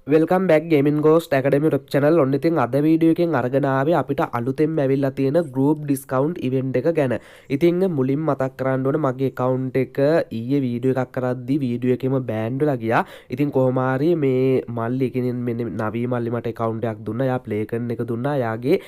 Welcome back gaming ghost academy YouTube channel. ඔන්න ඉතින් අද වීඩියෝ එකෙන් අරගෙන ආවේ අපිට අලුතෙන්ම ඇවිල්ලා තියෙන ගෲප් ඩිස්කවුන්ට් ඉවෙන්ට් එක ගැන. ඉතින් මුලින් මතක් කරන්න ඕන මගේ ඇකවුන්ට් එක ඊයේ වීඩියෝ එකක් කරද්දි වීඩියෝ එකේම බෑන් වෙලා ගියා. ඉතින් කොහොම හරි මේ මල්ලි එකෙන් මෙන්න නවී මල්ලි මට ඇකවුන්ට් එකක් දුන්නා. එයා ප්ලේ කරන එක දුන්නා. එයාගේ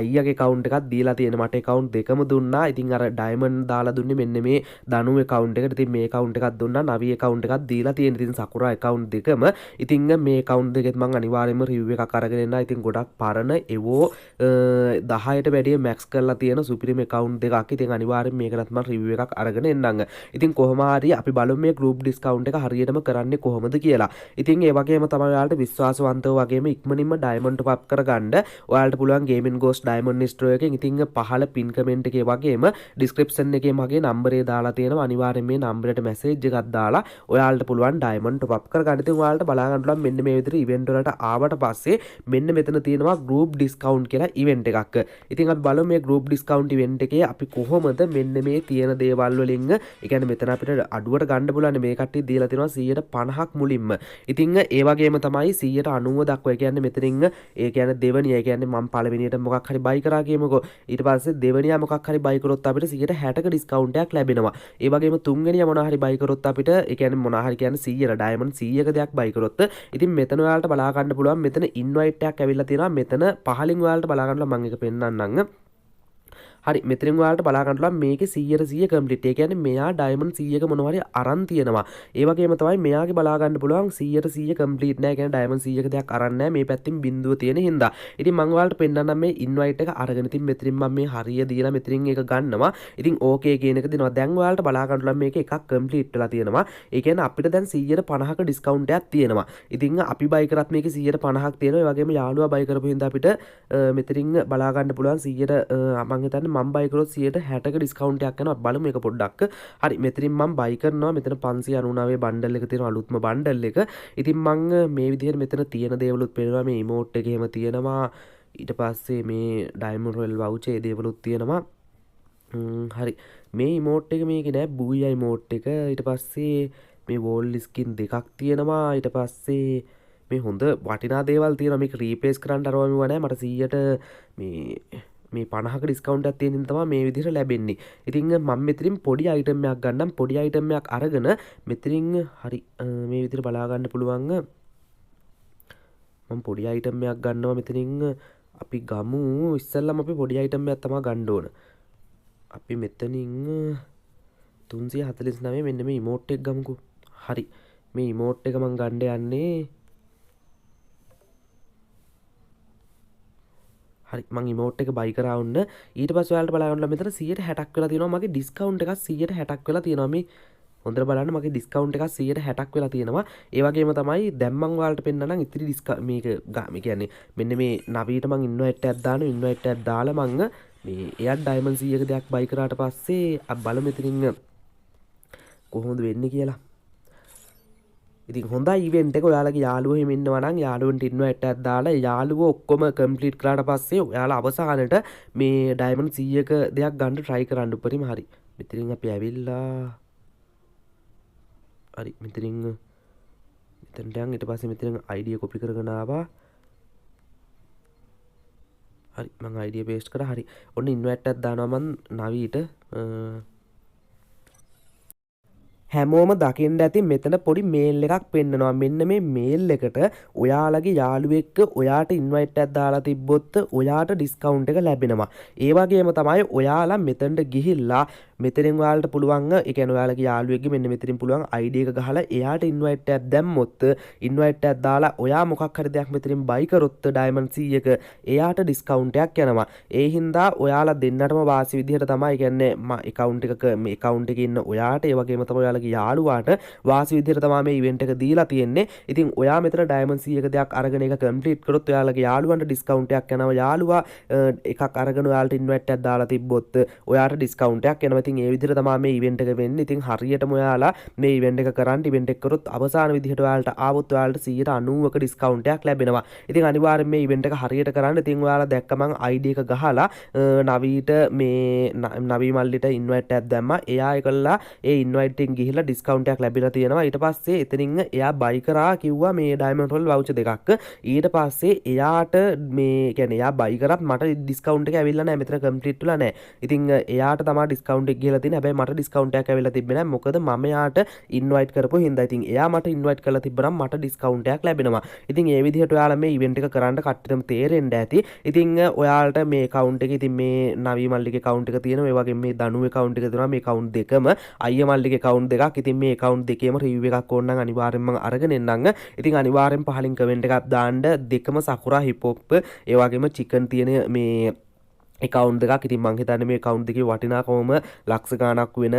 අයියාගේ ඇකවුන්ට් එකක් දීලා තියෙන මට ඇකවුන්ට් දෙකම දුන්නා. ඉතින් අර ඩයමන්ඩ් දාලා දුන්නේ මෙන්න මේ දනු ඇකවුන්ට් එකට. ඉතින් මේ ඇකවුන්ට් එකක් දුන්නා. නවී ඇකවුන්ට් එකක් දීලා තියෙන. ඉතින් සකුරා ඇකවුන්ට් දෙකම. ඉතින් මේ ඇකවුන්ට් දෙකෙත් මං අනිවාර්යයෙන්ම රිවිව් එකක් අරගෙන එන්න. ඉතින් ගොඩක් පරණ එවෝ 10ට වැඩිය මැක්ස් කරලා තියෙන සුපිරිම ඇකවුන්ට් දෙකක්. ඉතින් අනිවාර්යයෙන් මේකටත් මං රිවිව් එකක් අරගෙන එන්නම්. ඉතින් කොහොම හරි අපි බලමු මේ ගෲප් ඩිස්කවුන්ට් එක හරියටම කරන්නේ කොහොමද කියලා. ඉතින් ඒ වගේම තමයි ඔයාලට විශ්වාසවන්තව වගේම ඉක්මනින්ම ඩයමන්ඩ් ටොප් අප් කරගන්න ඔයාලට පුළුවන් ගේමින් ගෝස්ට් ඩයමන්ඩ් ස්ටෝර් එකෙන්. ඉතින් පහළ පින් කමෙන්ට් එකේ වගේම ඩිස්ක්‍රිප්ෂන් එකේ මගේ නම්බරේ දාලා තියෙනවා. අනිවාර්යයෙන් මේ නම්බරයට මැසේජ් එකක් දාලා ඔයාලට පුළුවන් ඩයමන්ඩ් ටොප් අප් කරගන්න. ඉතින් ඔයාලට බලා ගන්න පුළුවන් මෙන්න මේ විදිහට ඉවෙන්ට් වලට ආවට පස්සේ මෙන්න මෙතන තියෙනවා ගෲප් ඩිස්කවුන්ට් කියලා ඉවෙන්ට් එකක්. ඉතින් අපි බලමු මේ ගෲප් ඩිස්කවුන්ට් ඉවෙන්ට් එකේ අපි කොහොමද මෙන්න මේ තියෙන දේවල් වලින්, ඒ කියන්නේ මෙතන අපිට අඩුවට ගන්න පුළුවන්. මේ කට්ටිය දීලා තියෙනවා 150ක් මුලින්ම. ඉතින් ඒ වගේම තමයි 190 දක්වා. ඒ කියන්නේ මෙතනින් ඒ කියන්නේ දෙවනිය, ඒ කියන්නේ මම පළවෙනියට මොකක් හරි බයි කරා කියමුකෝ. ඊට පස්සේ දෙවනියා මොකක් හරි බයි කරොත් අපිට 160ක ඩිස්කවුන්ට් එකක් ලැබෙනවා. ඒ වගේම තුන්වෙනියා මොනවා හරි බයි කරොත් අපිට, ඒ කියන්නේ මොනවා හරි කියන්නේ 100 ඩයමන්ඩ් 100ක දෙයක් බයි කරොත්, ඉතින් මෙතන ඔයාලට බලා ගන්න පුළුවන් මෙතන ඉන්වයිට් එකක් ඇවිල්ලා තියෙනවා. මෙතන පහලින් ඔයාලට බලා ගන්න පුළුවන් මම ඒක පෙන්නන්නම්. හරි, මෙතනින් ඔයාලට බලා ගන්න පුළුවන් මේකේ 100ට 100 කම්ප්ලීට්. ඒ කියන්නේ මෙයා ඩයමන්ඩ් 100ක මොනවා හරි අරන් තියෙනවා. ඒ වගේම තමයි මෙයාගේ බලා ගන්න පුළුවන් 100ට 100 කම්ප්ලීට් නෑ. ඒ කියන්නේ ඩයමන්ඩ් 100ක දෙයක් අරන් නෑ. මේ පැත්තෙන් බිඳුව තියෙන හින්දා. ඉතින් මං ඔයාලට පෙන්නන්නම් මේ ඉන්වයිට් එක අරගෙන. ඉතින් මෙතනින් මං මේ හරිය දීලා මෙතනින් ඒක ගන්නවා. ඉතින් ඕකේ කියන එක දෙනවා. දැන් ඔයාලට බලා ගන්න පුළුවන් මේක එකක් කම්ප්ලීට් වෙලා තියෙනවා. ඒ කියන්නේ අපිට දැන් 150ක ඩිස්කවුන්ට් එකක් තියෙනවා. ඉතින් අපි බයි කරත් මේකේ 150ක් තියෙනවා. ඒ වගේම යාළුවා බයි කරපු හින්දා අපිට මෙතනින් බලා ගන්න පුළුවන් 100ට, මං හිතන්නේ මං බයි කරොත් 160ක ඩිස්කවුන්ට් එකක් යනවා. බලමු ඒක පොඩ්ඩක්. හරි, මෙතනින් මං බයි කරනවා. මෙතන 599 බණ්ඩල් එක තියෙනවා, අලුත්ම බණ්ඩල් එක. ඉතින් මං මේ විදිහට මෙතන තියෙන දේවලුත් පේනවා. මේ ඉමෝට් එක එහෙම තියෙනවා. ඊට පස්සේ මේ ඩයමන්ඩ් රොයල් වවුචර් ඒ දේවලුත් තියෙනවා. හරි, මේ ඉමෝට් එක මේකේ නෑ, බූයා ඉමෝට් එක. ඊට පස්සේ මේ වෝල් ස්කින් දෙකක් තියෙනවා. ඊට පස්සේ මේ හොඳ වටිනා දේවල් තියෙනවා. මේක රීප්ලේස් කරන්න අරවා මෙවුවා නෑ. මට 100ට මේ 50ක ඩිස්කවුන්ට් එකක් තියෙන හින්දා තමයි මේ විදිහට ලැබෙන්නේ. ඉතින් මම මෙතනින් පොඩි අයිටම් එකක් ගන්නම්. පොඩි අයිටම් එකක් අරගෙන මෙතනින් හරි, මේ විදිහට බලා ගන්න පුළුවන්. මම පොඩි අයිටම් එකක් ගන්නවා මෙතනින්. අපි ගමු. ඉස්සෙල්ලම අපි පොඩි අයිටම් එකක් තමයි ගන්න ඕන. අපි මෙතනින් 349 මෙන්න මේ ඉමෝට් එක ගමුකෝ. හරි, මේ ඉමෝට් එක මං ගන්න යන්නේ. හරි, මං ඉමෝට් එක බයි කරා වුණ. ඊට පස්සේ ඔයාලට බලා ගන්න මෙතන 160ක් වෙලා තියෙනවා. මගේ ඩිස්කවුන්ට් එකක් 160ක් වෙලා තියෙනවා. මේ හොඳට බලන්න මගේ ඩිස්කවුන්ට් එකක් 160ක් වෙලා තියෙනවා. ඒ වගේම තමයි දැන් මං ඔයාලට පෙන්නන්නම් ඉතිරි මේක මේ කියන්නේ මෙන්න මේ නවීට මං ඉන්වයිට් එකක් දානවා. ඉන්වයිට් එකක් දාලා මං මේ එයාට ඩයමන්ඩ් 100ක දෙයක් බයි කරාට පස්සේ අපි බලමු ඉතින් කොහොමද වෙන්නේ කියලා. ඉතින් හොඳයි ඉවෙන්ට් එක. ඔයාලගේ යාළුවෝ එහෙම ඉන්නවා නම් යාළුවන්ට ඉන්වයිට් එකක් දාලා යාළුවෝ ඔක්කොම කම්ප්ලීට් කරාට පස්සේ ඔයාලා අවසානට මේ ඩයමන්ඩ් 100ක දෙයක් ගන්න try කරන්න උපරිම. හරි, මෙතනින් අපි ඇවිල්ලා හරි, මෙතනින් මෙතනට යන්. ඊට පස්සේ මෙතනින් ID එක කොපි කරගෙන ආවා. හරි, මං ID එක පේස්ට් කරා. හරි, ඔන්න ඉන්වයිට් එකක් දානවා මං නවීට. හැමෝම දකින්න ඇති මෙතන පොඩි මේල් එකක් පෙන්නනවා. මෙන්න මේ මේල් එකට ඔයාලගේ යාළුවෙක්ව ඔයාට ඉන්වයිට් එකක් දාලා තිබ්බොත් ඔයාට ඩිස්කවුන්ට් එක ලැබෙනවා. ඒ වගේම තමයි ඔයාලා මෙතනට ගිහිල්ලා මෙතනින් ඔයාලට පුළුවන්, ඒ කියන්නේ ඔයාලගේ යාළුවෙක්ගේ මෙන්න මෙතනින් පුළුවන් ID එක ගහලා එයාට ඉන්වයිට් එකක් දැම්මොත්, ඉන්වයිට් එකක් දාලා ඔයා මොකක් හරි දෙයක් මෙතනින් බයි කරොත් ඩයමන්ඩ් 100ක එයාට ඩිස්කවුන්ට් එකක් යනවා. ඒ හින්දා ඔයාලා දෙන්නටම වාසි විදිහට තමයි, ඒ කියන්නේ ඇකවුන්ට් එකක මේ ඇකවුන්ට් එකේ ඉන්න ඔයාට, ඒ වගේම තමයි ඔයාලගේ යාළුවාට වාසි විදිහට තමයි මේ ඉවෙන්ට් එක දීලා තියෙන්නේ. ඉතින් ඔයා මෙතන ඩයමන්ඩ් 100ක දෙයක් අරගෙන ඒක කම්ප්ලීට් කරොත් ඔයාලගේ යාළුවන්ට ඩිස්කවුන්ට් එකක් යනවා. යාළුවා එකක් අරගෙන ඔයාලට ඉන්වයිට් එකක් දාලා තිබ්බොත් ඔයාට ඩිස්කවුන්ට් එකක් එනවා. ඉතින් ඒ විදිහට තමයි මේ ඉවෙන්ට් එක වෙන්නේ. ඉතින් හරියටම ඔයාලා මේ ඉවෙන්ට් එක කරන්න. ඉවෙන්ට් එක කරොත් අවසාන විදිහට ඔයාලට ආවොත් ඔයාලට 90%ක ඩිස්කවුන්ට් එකක් ලැබෙනවා. ඉතින් අනිවාර්යෙන් මේ ඉවෙන්ට් එක හරියට කරන්න. ඉතින් ඔයාලා දැක්ක මං ID එක ගහලා නවීට, මේ නවී මල්ලිට ඉන්වයිට් එකක් දැම්මා. එයා ඒකලා ඒ ඉන්වයිට් එකෙන් ගිහිල්ලා ඩිස්කවුන්ට් එකක් ලැබිලා තියෙනවා. ඊට පස්සේ එතනින් එයා බයි කරා කිව්වා මේ ඩයමන්ඩ් රොයල් වවුචර් දෙකක්. ඊට පස්සේ එයාට මේ කියන්නේ එයා බයි කරත් මට ඩිස්කවුන්ට් එක ඇවිල්ලා නැහැ. මෙතන කම්ප්ලීට් වෙලා නැහැ. ඉතින් එයාට තමයි ඩිස්කවුන්ට් එක ගිහලා තියෙන්නේ. හැබැයි මට ඩිස්කවුන්ට් එකක් ඇවිල්ලා තිබ්බේ නැහැ. මොකද මම එයාට ඉන්වයිට් කරපු හින්දා. ඉතින් එයා මට ඉන්වයිට් කරලා තිබ්බනම් මට ඩිස්කවුන්ට් එකක් ලැබෙනවා. ඉතින් ඒ විදිහට ඔයාලා මේ ඉවෙන්ට් එක කරන්න කට්ටියටම තේරෙන්න ඇති. ඉතින් ඔයාලට මේ ඇකවුන්ට් එක, ඉතින් මේ නවී මල්ලිගේ ඇකවුන්ට් එක තියෙනවා. ඒ වගේම මේ දනුව ඇකවුන්ට් එක තියෙනවා. මේ ඇකවුන්ට් දෙකම අයියා මල්ලිගේ ඇකවුන්ට් දෙකක්. ඉතින් මේ ඇකවුන්ට් දෙකේම රිවිව් එකක් ඕන නම් අනිවාර්යෙන්ම මම අරගෙන එන්නම්. ඉතින් අනිවාර්යෙන් පහලින් කමෙන්ට් එකක් දාන්න. දෙකම සකුරා හිප් හොප්, ඒ වගේම චිකන් තියෙන මේ ඇකවුන්ට් දෙකක්. ඉතින් මං හිතන්නේ මේ ඇකවුන්ට් දෙකේ වටිනාකමම ලක්ෂ ගාණක් වෙන,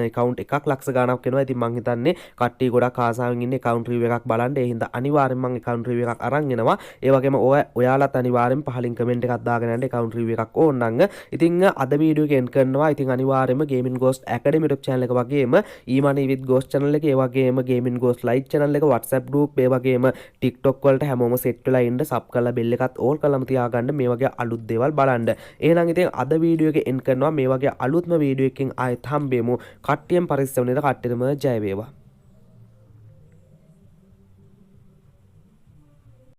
ඇකවුන්ට් එකක් ලක්ෂ ගාණක් වෙනවා. ඉතින් මං හිතන්නේ කට්ටිය ගොඩක් ආසාවෙන් ඉන්නේ ඇකවුන්ට් රිවිව් එකක් බලන්න. ඒ හින්දා අනිවාර්යෙන් මං ඇකවුන්ට් රිවිව් එකක් අරන් එනවා. ඒ වගේම ඔයාලත් අනිවාර්යෙන් පහලින් කමෙන්ට් එකක් දාගෙන යන්න ඇකවුන්ට් රිවිව් එකක් ඕන නම්. ඉතින් අද වීඩියෝ එක එන්ඩ් කරනවා. ඉතින් අනිවාර්යෙන්ම Gaming Ghost Academy YouTube channel එක වගේම E-Money with Ghost channel එක, ඒ වගේම Gaming Ghost Lite channel එක, WhatsApp group, ඒ වගේම TikTok වලට හැමෝම සෙට් වෙලා ඉන්න. සබ් කරලා බෙල් එකත් ඕල් කරලාම තියාගන්න මේ වගේ අලුත් දේවල් බලන්න. එහෙනම් ඉතින් අද වීඩියෝ එක එන්ඩ් කරනවා. මේ වගේ අලුත්ම වීඩියෝ එකකින් ආයෙත් හම්බෙමු. කට්ටියම පරිස්සම් වෙන්න. කට්ටියටම ජය වේවා.